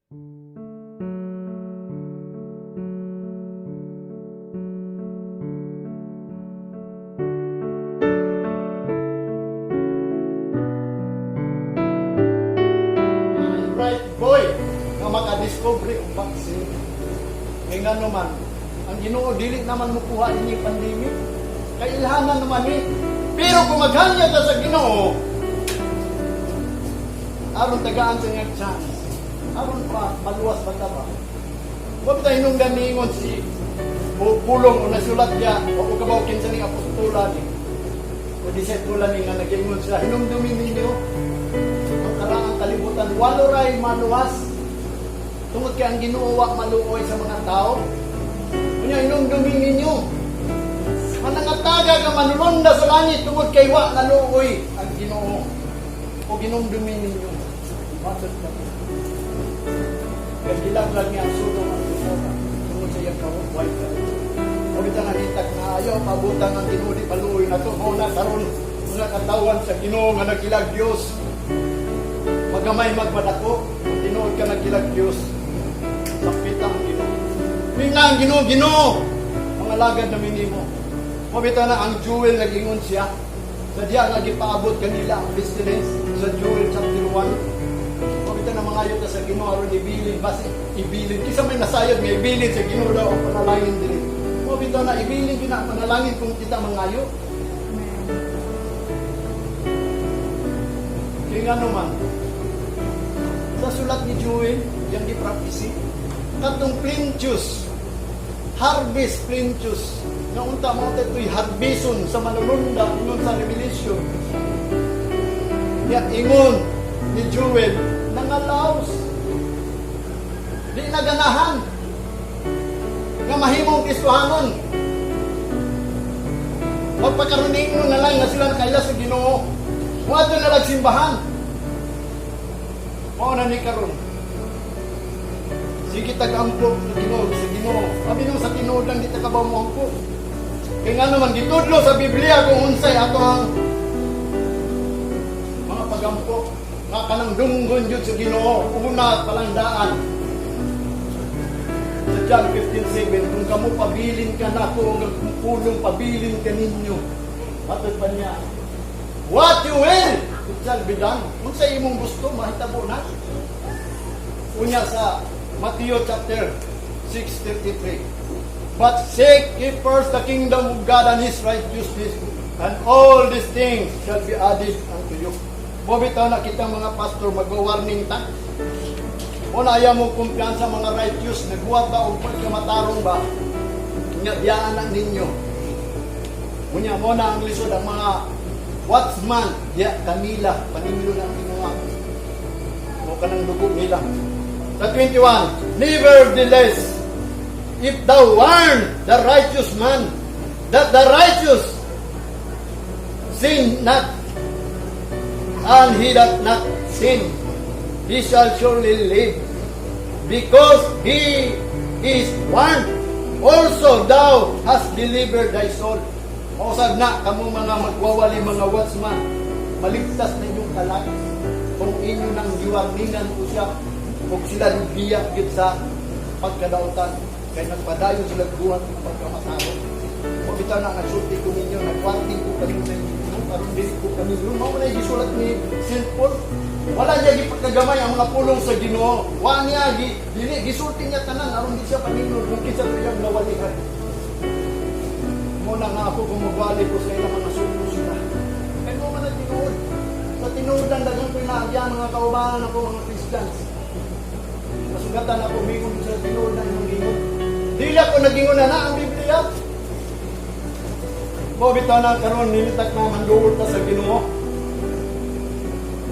Bright boy nga makadiscover og vaccine. Kay ngano man, ang Ginoo dili naman mukuha ini pandemic. Kay ilhanan naman ni. Pero kung maghanya ta sa Ginoo, aron tagaan sa nga chance. Aron pa maluwas ba ta ba? Wa bitaw hinungdan niingon si o pulong o nasulat niya o ko kabaw kinsa ning apostola ni o disipula ni nga nag-ingon siya, "Hinumdumin ninyo ang karaang kalibutan, walo ray maluwas tungod kay ang Ginoo wa maluoy sa mga tao. Unya hinumdumin ninyo manangataga ka manulonda sa langit tungod kay wa naluoy ang Ginoo o hinumdumin ninyo." Matod ka kay gilaglag niya ang Sodom at Gomorrah tungod sa iyang kaway ka. O kita nahitak na ayaw pabutang ang Ginoo di paluoy na to. Mao na karon mga katawan sa Ginoo nga nagkilag Dios, magamay magpadako. Kung tinuod ka nagkilag Dios, sakpita ang Ginoo. Mingna ang Ginoo, "Ginoo, mga lagad na minimo." Mabita na ang Joel, nag-ingon siya sa diya nga gipaabot kanila ang pestilence sa Joel chapter 1. Mabita na mga ta sa Ginoo aron ibilin, basi ibilin kisa may nasayod nga ibilin sa Ginoo daw ang panalangin diri. Mabita na ibilin gyud na ang panalangin kung kita mangayo. Kaya nga naman, sa sulat ni Joel, yung gi-prophecy, katong plenteous, harvest plenteous, nga unta mo ito'y harbison sa manulunda, ingon sa Revelation. Ya, ingon ni Joel, nangalaos. Di naganahan nga mahimong Kristohanon. Magpakaroon na lang nga sila nakaila sa Ginoo. Muadto na lang simbahan. Mao na ni karon. Sige tag-ampo sa Ginoo, sa Ginoo. Abi nung sa tinuod lang di ta kabaw mo ampo. Kay nga naman gitudlo sa Biblia kung unsay ato ang mga pagampo nga kanang dunggon jud sa Ginoo una palang daan. Sa John 15:7, "Kung kamo pabilin ka nako ug ang pulong pabilin ka ninyo." Matod pa niya, "What you will, it shall be done." Unsa imong gusto, mahitabo na. Unya sa Matthew chapter 6:33, "But seek ye first the kingdom of God and His righteousness, and all these things shall be added unto you." Mao bitaw na kita mga pastor mag-warning ta. O na ayaw mo kumpiyansa mga righteous, nagbuhat ba og pagkamatarong ba? Nya biyaan na ninyo. Unya mo na ang lisod ang mga watchman, diya kanila, paninglo na ang imuha. O kanang dugo nila. Sa 21, "Nevertheless, if thou warn the righteous man, that the righteous sin not, and he doth not sin, he shall surely live, because he is warned. Also thou hast delivered thy soul." Mausab na kamo mga magwawali, mga watchman, maligtas na inyong kalag kung inyo nang giwarningan ko siya kung sila biya gid sa pagkadautan kay nagpadayon sila buhat ng pagkamatarong. O bitaw na nagsulti ko ninyo, nagwarning ko kanunay ninyo, aron dili ko kami. Mao na gisulat ni St. Paul. Wala niya gipagkagamay ang mga pulong sa Ginoo. Wa niya gi dili gisulti niya tanan aron di siya paningon kung kinsa to iyang nawalihan. Mo na nga ako kung magwali ko sa ilang mga suko sila. Kay mo man ang tinuod. Sa tinuod ang daghang ko'y naagyan mga kaubanan ako mga Christians. Nasugatan ako mingon sa tinuod na imong gingon. Dili ako nagingon na na ang Biblia. Mo bitaw na karon nilitak na manduol ta sa Ginoo.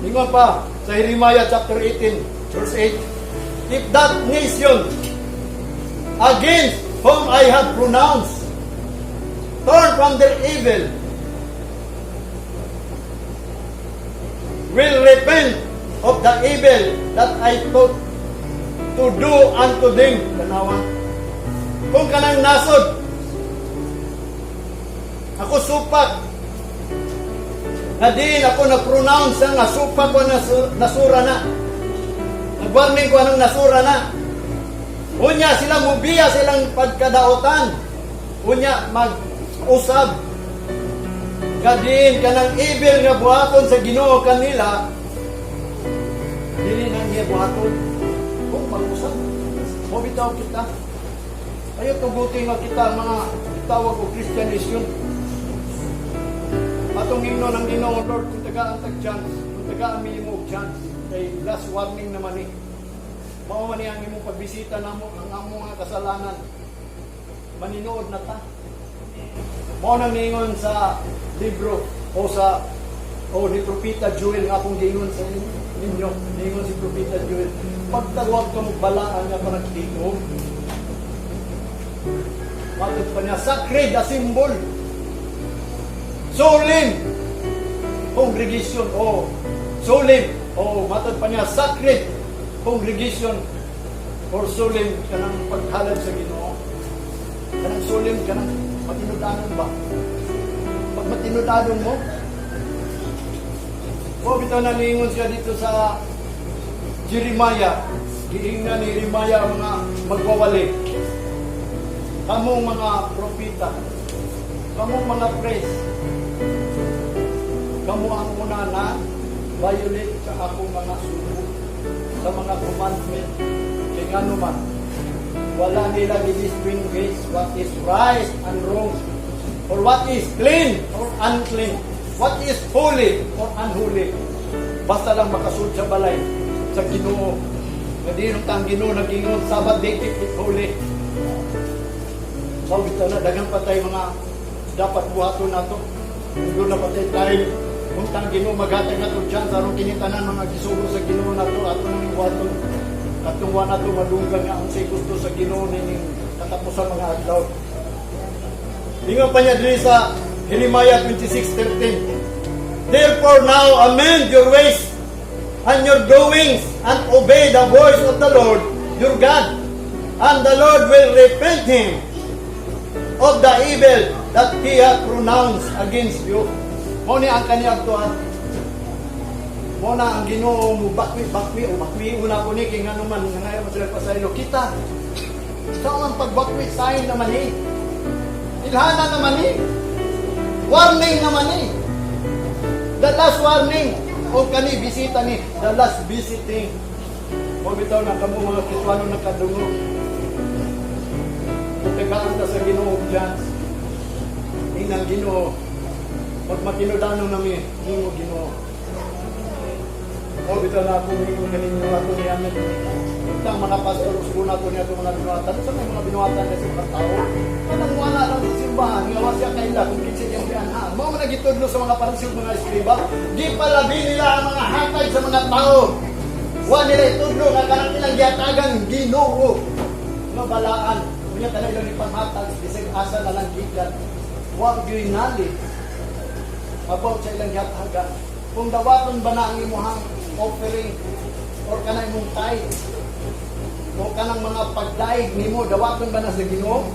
Ingon pa sa Jeremiah chapter 18 verse 8. "If that nation against whom I have pronounced turn from their evil, will repent of the evil that I thought to do unto them." Tanawa. Kung kanang nasod, ako supak, na diin ako na-pronounce nga supak ko nasura na. Nag-warning ko anong nasura na. Unya sila mubiya silang pagkadaotan. Unya mag-usab. Kadin kanang evil nga buhaton sa Ginoo kanila, dili nang niya buhaton kung mag-usab. Mo bitaw kita. Ayo tuguti nga kita mga tawag og Christian nation. Atong ingnon ang Ginoo, "Lord, kung tagaan tag chance, kung tagaan mi imo og chance," kay last warning naman ni. Mao man ni ang imong pagbisita namo ang among mga kasalanan. Maninood na ta. Mao nang niingon sa libro o sa o ni Propeta Joel nga akong giingon sa ninyo, niingon si Propeta Joel, pagtawag ka mo balaan nga parang tingog. Matod pa niya, sacred a symbol. Solemn congregation o solemn o matod pa niya, sacred congregation or solemn kanang paghalad sa Ginoo. Kanang solemn, kanang matinud-anon ba? Pag matinud-anon mo, o bitaw na niingon siya dito sa Jeremiah, giingnan ni Jeremiah ang mga magwawali. "Kamong mga propeta, kamong mga priest, kamo ang una na violate sa akong mga sugo, sa mga commandment." Kay ngano man, wala nila gidistinguish what is right and wrong, or what is clean or unclean, what is holy or unholy. Basta lang makasud sa balay sa Ginoo. Nga di nung ang Ginoo nag-ingon, "Sabbath day, keep it holy." So, bitaw na, daghang patay mga dapat buhaton nato. Kung doon na patay time, kung tang Ginoo maghatag nato chance aron kini tanan mga gisugo sa Ginoo nato ato nang buhaton. Katong wa nato madunggan nga ang say gusto sa Ginoo nining katapusan mga adlaw. Ingon pa niya diri sa Jeremiah 26:13, "Therefore now amend your ways and your doings and obey the voice of the Lord your God, and the Lord will repent him of the evil that he hath pronounced against you." Mao ni ang kaniyang tuan. Mao na ang Ginoo mo bakwi bakwi o bakwi una ko ni kay ngano man nga ngayon man sila pasaylo kita. Sa ang pagbakwi, sign naman ni. Ilhana naman ni. Warning naman ni. The last warning o kani bisita ni, the last visiting. Mo bitaw na kamo mga Kristuano nakadungog. Kung tagaan ta sa Ginoo og chance. Inang Ginoo, pag matinud-anon nami nimo, Ginoo. O bitaw na ako mingon kaninyo ato ni amen. Itang mga pastor usbon nato niya mga binuhatan. Sa may mga binuhatan kasi mga tao. Kanang wala lang sa simbahan nga wa siya kaila kung kinsa iyang gianhaan. Mao man nagitudlo sa mga Pariseo, mga eskriba, gipalabi nila ang mga hatag sa mga tao. Wa nila itudlo nga kanang ilang gihatagan Ginoo nga balaan. Unya kanang ilang ipanghatag bisag asa na lang gikan. Wa gyud knowledge about sa ilang gihatagan. Kung dawaton ba na ang imuhang offering or kanang imong tithe o kanang mga pagdaig nimo, dawaton ba na sa Ginoo?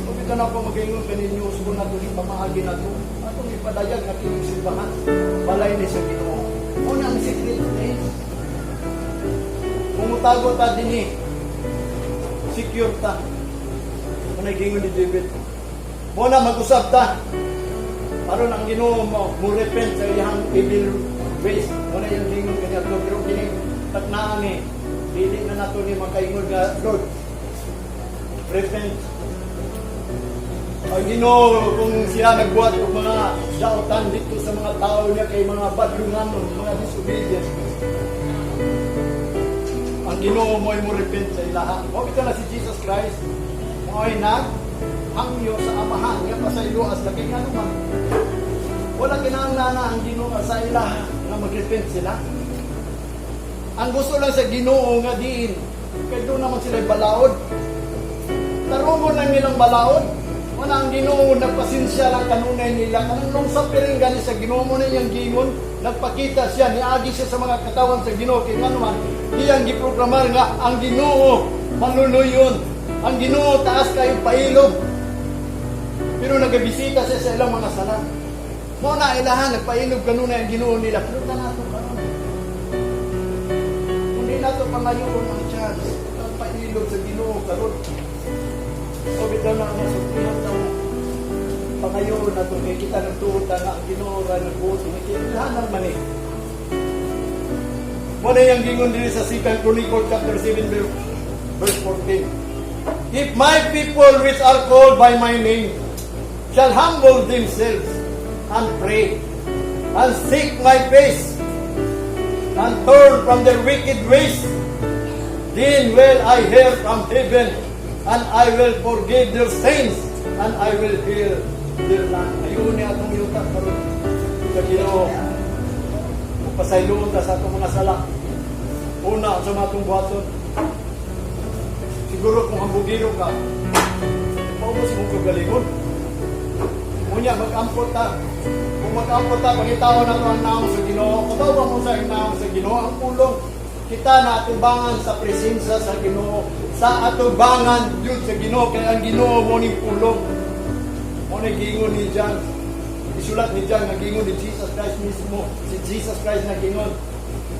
Kung ito na po magaingon kaninyo, usbon nato ni pamaagi nato atong ipadayag nga kining simbahan balay ni sa Ginoo. Una ang secret place. Kung mutago ta dinhi, secure ta. Kung nagingon ni David, mo na mag-usab ta aron ang Ginoo mo repent sa iyang evil ways. Mo na iyang gingon kanya to, pero kini taknaan ni dili na nato ni makaingon nga, "Lord, repent." Ang Ginoo, kung siya nagbuhat og mga daotan dito sa mga tao niya kay mga badlunganon, mga disobedient, ang Ginoo mo'y mo repent sa ilaha. Mao bitaw na si Jesus Christ mo'y nag hangyo sa Amahan nga pasayloas la, kay ngano man wala kinahanglan na ang Ginoo sa ilaha nga magrepent sila. Ang gusto lang sa Ginoo nga diin kay doon naman sila balaod. Tarungon lang nilang balaod. Wala ang Ginoo, nagpasensya lang kanunay nila. Kanang long suffering gani sa Ginoo mo na niyang gingon, nagpakita siya, niagi siya sa mga katawan sa Ginoo kay ngano man iyang giproklamar nga ang Ginoo maluluyon. Ang Ginoo taas kayo pailob. Pero nagabisita siya sa ilang mga sala. Mo na ilahan nagpailob kanunay ang Ginoo nila. Pero kanato karon. Kung nato pangayoon ang chance. Ang pailog sa Ginoo karon. O bitaw na ang masultihan ta, pangayoon nato kay kita nagtuo ta nga ang Ginoo ra nagbuot ni kinahanglan man eh. Mo na yung gingon diri sa 2 Chronicle chapter 7 verse 14. "If my people which are called by my name shall humble themselves and pray and seek my face and turn from their wicked ways, then will I hear from heaven and I will forgive their sins and I will heal their land." Ayun ni atong yuta karon sa Ginoo. Pasayloon ta sa atong mga sala. Una sa mga atong buhaton. Siguro kung hambugiro ka, paubos mong kagalingon. Unya, mag-ampo ta. Kung mag-ampo ta, pangitaon nato ang naong sa Ginoo. Kabaw mo sa naong sa Ginoo, ang pulong. Kita na atubangan sa presensya sa Ginoo. Sa atubangan yun sa Ginoo, kaya ang Ginoo mo ning pulong. Mo ni gingon ni John. Isulat ni John nga gingon ni Jesus Christ mismo. Si Jesus Christ na gingon.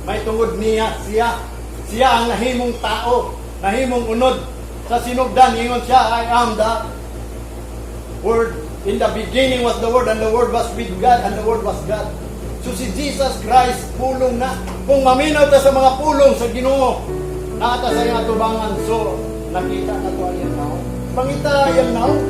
May tungod niya siya. Siya ang nahimong tao, nahimong unod. Sa sinugdan, ingon siya, "I am the Word. In the beginning was the Word, and the Word was with God, and the Word was God." So si Jesus Christ, pulong na. Kung maminaw ta sa mga pulong sa Ginoo, naa ta sa iyang atubangan, so nakita na to ang iyang naong. Pangita iyang naong.